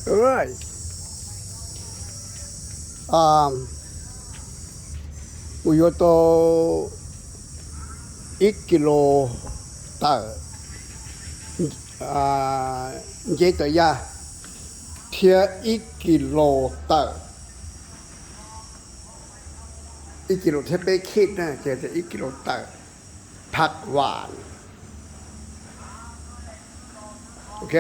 Right. Mus yuav tau ib kis lus tawm, nceb tawv yaj, thiab ib kis lus tawm, ib kis lus thiab peb khib na, ces ib kis lus tawm, phav vam. Ok.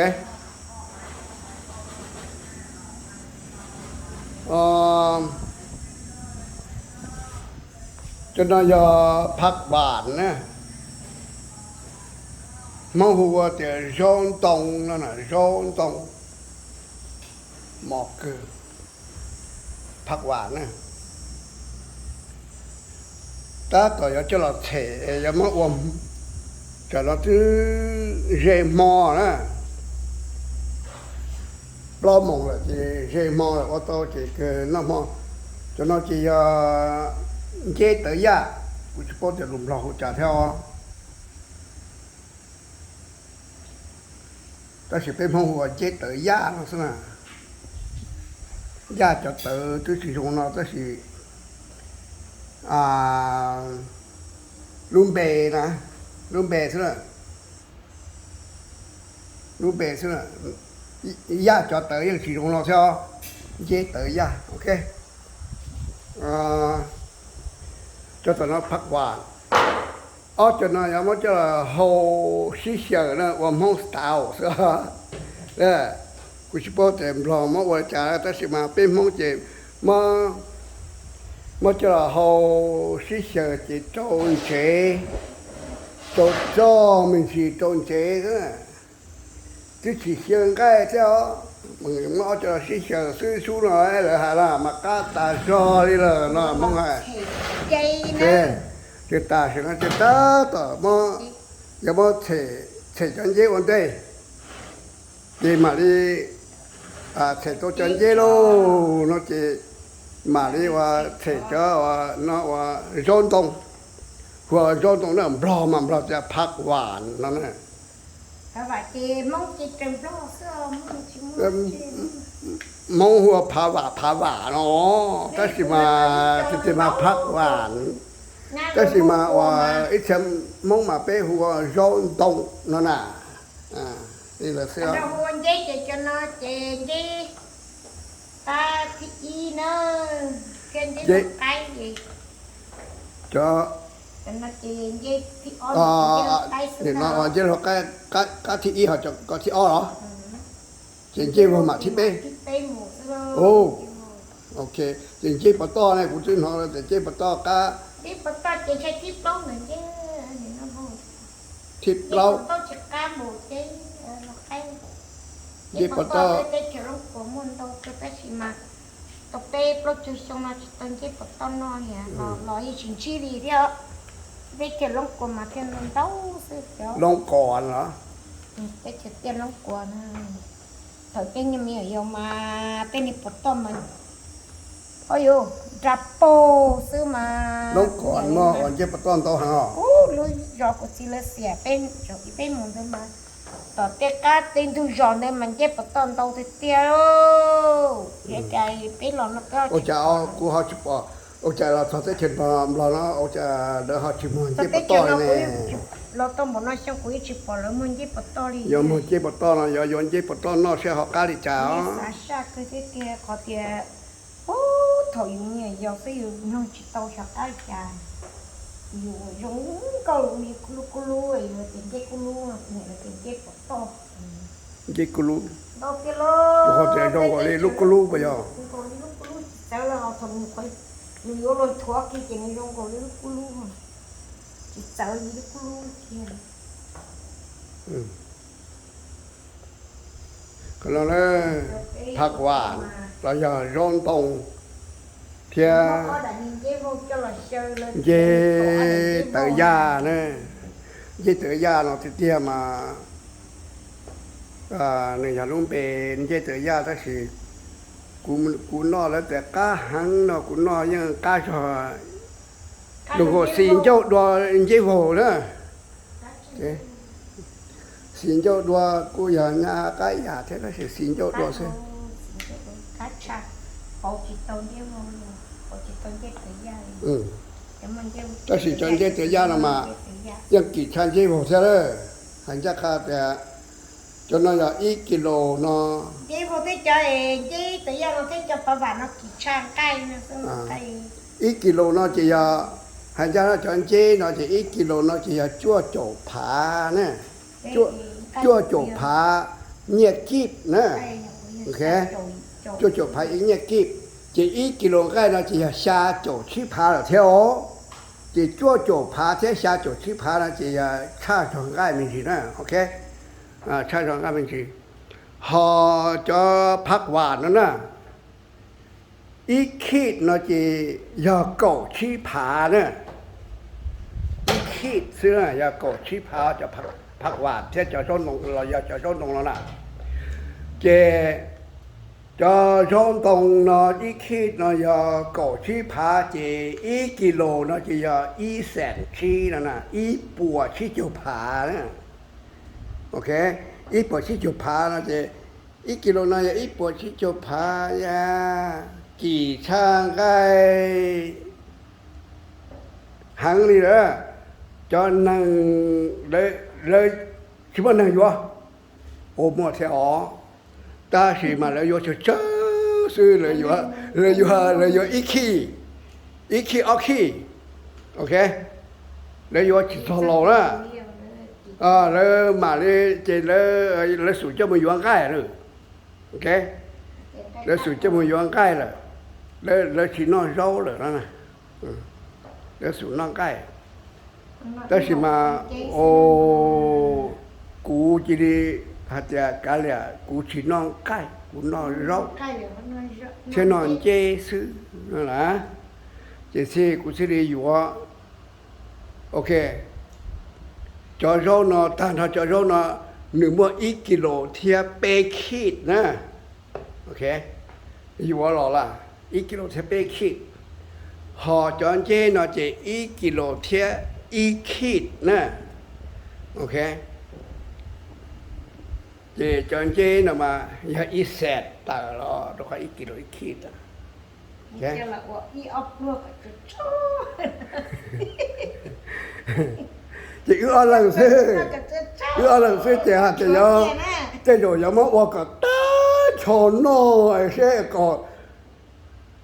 Cov no yog phav vam na. Hmoob hu ua tias zaub ntoo no, zaub ntoo, mos kws, phav vam na. Tab tom yuav coj los tshem, yuav muab ua, tam no twb ze hmo na, plaub moos lawm ces ze hmo lawm, ua tau ces kawg noj hmo. Cov no ces yog nceb tawv yaj, kuv tsis paub tias lus Nplog hu cas thiab os. Tab sis peb Hmoob hu ua nceb tawv yaj no xwb na. Yaj cov tawv twb tsis zoo no tab sis lub npe na, lub npe xwb na, lub npe xwb na. Yaj cov tawv yeej tsis zoo no thiab, nceb tawv yaj, ok. Cov tom no phav vam. Ob cov no yuav muab coj los hau sib xyaw na, ua Hmoob style xwb. Kuv tsis paub tias Nplog muab ua li cas tab sis mas peb Hmoob ces muab coj los hau sib xyaw ces rau ntsev, rau txog me ntsis rau ntsev xwb. Twb tsis xyaw nqaij thiab os, muab ob cov sib xyaw xwb xub no lawv hais no mas qab tas zog li lawm no Hmoob hais. Ces tas sim no ces tab tom yuav muab tshem cov nceb ua ntej, ces mam li tshem tau cov nceb lauj no ces mam li ua tshem cov no ua zaub ntoo. Hu ua zaub ntoo na, Nplog mas Nplog tias phav vam no na. Hmoob hu ua phav vam, phav vam no, tab sis mas tias mas phav vam, tab sis mas ua ib txhia Hmoob mas peb hu ua zaub ntoo no na. Li lawm xwb. Nceb ces cov no ces nceb qab thib ib na, thiab nceb qaib ces cov no ces nceb thib ob, nceb qaib, qab thib ib ho cov ko thib ob los? Ces nceb vog mam thib peb. Ok, ces nceb pov toj ne, kuv twb hnov tias nceb pov toj qab thib plaub. Nceb pov toj, teb chaws Looj Kuas muaj ntau kawg tab sis mas tau peb plaub caug xyoo no tsis tau nceb pov toj noj li, los yeej tsis ntsib li thiab. Teb chaws Looj Kuas mas thiaj ntau xwb cov. Looj Kuas los? Teb chaws tiaj Looj Kuas na. Thaum peb nyuag me nyuam yaus mas tej niag pov toj mas, o yus, nra paug xwb mas. Looj Kuas noj ua nceb pov toj ntau heev os. Lub zos kuv txiv lawv xiam peb, peb mus ntawd mas tom tej qab tej ntug zos ntawd mas nceb pov toj ntau tiag tiag. Ua cas peb los no ua cas kuv ho tsis pom, ua cas los txog teb chaws Nplog no ua cas lawv ho tsis muag nceb pov toj li ne? Los tau npaum no xyoo kuv yeej tsis pom lawv muag nceb pov toj li. Yog muag nceb pov toj no yog yuav nceb pov toj noj saib ho qab li cas os. Xav saj kawg thiab tiag qhov tias, ub, thaum yus me nyuam yaus xwb yus mloog tsis tau xyov qab li cas. Yus zoo nkauj li kub lub kub lub, yus tias nceb kub lub, niam tias nceb pov toj. Nceb kub lub. Ntau tiag los, yus ho tias zoo nkaus li lub kub lub puas yog? Zoo nkaus li lub kub lub tsis txawv los thaum nws qhuav, nws yuav luag thuav kiag ces nws zoo nkaus li lub kub lub, tsis txawv li lub kub lub kiag. Qhov no na, phav vam los yog zaub ntoo thiab nceb tawv yaj na. Nceb tawv yaj no tiag tiag mas nws yog lub npe nceb tawv yaj tab sis kuv noj lawv tias qab heev no kuv noj yeej qab zog zoo nkaus xis ncauj dua nceb vaug na. Xis ncauj dua kuj yog nyab qab yam thiab tab sis xis ncauj dua xwb. Tab sis cov ncej tawv yaj no mas yeej kim tshaj ncej vog thiab lawm. Hais ncaj qha tias cov no yog ib kis lus no, ib kis lus no ces yog, hais ncaj no cov nceb no ces ib kis lus no ces yog cuaj caum phav na, cuaj caum phav nyiaj kib na. Cuaj caum phav ib nyiaj kib, ces ib kis lus nqaij no ces yog xya caum tsib phav lawm thiab os. Ces cuaj caum phav thiab xya caum tsib phav no ces yog tshaj zog nqaij me ntsis na, ok, tshaj zog nqaij me ntsis. Ho cov phav vas no na, ib khij no ces yog kaum tsib phav na, ib khij xwb na yog kaum tsib phav cov phav vas thiab cov zaub ntoo los yog cov zaub ntoo no na. Ces cov zaub ntoo no ib khij no yog kaum tsib phav ces ib kis lus no ces yog ib xees tsib no na, ib puas tsib caug phav na. Ok, ib puas tsib caug phav no ces ib kis lus no yog ib puas tsib caug phav, yog kim tshaj nqaij heev li lawm. Cov neeg, lawv tsis muaj neeg yuav, ua muaj thiab os, tab sis mas lawv yuav tsawg tsawg xwb, lawv yuav, lawv yuav ib khij, ib khij ob khij, ok, lawv yuav tsis txog laus na. Lawv mam li, ces lawv xum coj mus yuav nqaij lawm, ok, lawv xum coj mus yuav nqaij lawm, lawv tsis noj zaub lawm no, lawv xum noj nqaij. Tab sis mas, o, kuv cia li hais tias kav liam, kuv tsis noj nqaij, kuv noj zaub thiab noj nceb xwb no las, ces thiaj, kuv thiaj li yuav. Ok, cov zaub no, tag nrho cov zaub no nws muaj ib kis lus thiab peb khij na. Ok, yuav los lawm ib kis lus thiab peb khij. Ho cov nceb no ces ib kis lus thiab ib khij na. Ok, ces cov nceb no mas yog ib xees tawm los rau qhov ib kis lus ib khij tawm. Ces wb ob leeg xwb, wb ob leeg xwb ces hais tias yog tej zaum yuav muab ua kom tag nrho noj seb kom,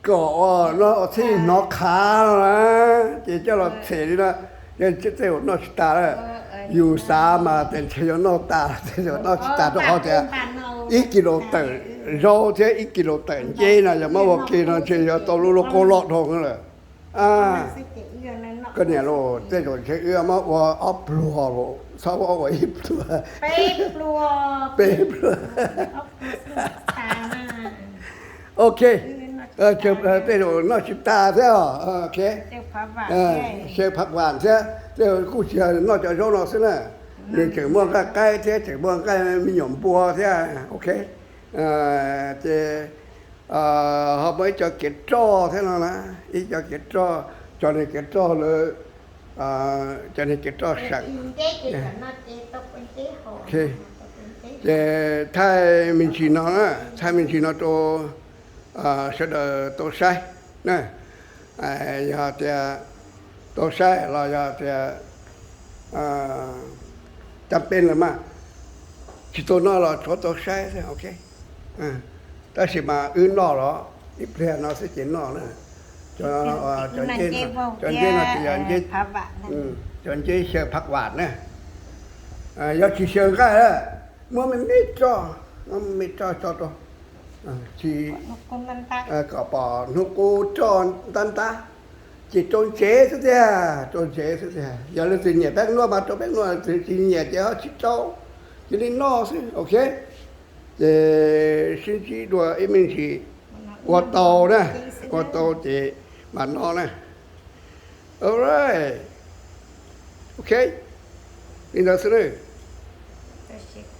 kom ua no txhij hnov qhav no na, ces coj los them li no, tej zaum noj tsis tas lawm. Yus xav mas ces ntshe yuav noj tas, tej zaum noj tsis tas rau qhov tias ib kis lus tawm zaub thiab ib kis lus tawm nceb no yog muab ua ke no ntshe yuav tau lub lub qub loj dhau lawm. Koj niam lauj, tej zaum ntshe wb muab ua ob pluag los txhob muab ua ib pluag, peb pluag. Ok, tej zaum noj tsis tas thiab. Xyaw phav vas thiab, tej zaum kuj tsis yog noj cov zaub no xwb na, nws tseem muaj nqaij qaib thiab tseem muaj nqaij me nyuam npua thiab. Ok, ces ho muaj ib co kev roj thiab no na, ib co kev roj, cov niag kev roj lawv, cov niag kev roj seem. Ces thaij me ntsis no na, thaij me ntsis no rau sawv daws tau saib na. Yog tias tau saib los yog tias cam peb lawm mas tsis tau noj los tsuav tau saib xwb, ok. Tab sis mas wb noj los ib pliag no xwb ces noj na. Cov nceb no ces yog, cov nceb xyaw phav vas na. Yog tsis xyaw nqaij, muab me me roj, muab me me roj tso rau, tsis, kom pom hnub qub roj ntab ntab, ces rau ntsev xwb tiag, rau ntsev xwb tiag. Yog leej twg nyiam peb nuaj mas rau peb nuaj, leej twg tsis nyiam ces ho tsis rau, cia li noj xwb, ok. Ces sib ntsib dua ib me ntsis, ua tau na, ua tau ces mam noj na. Alright, ok, li ntawd xwb na.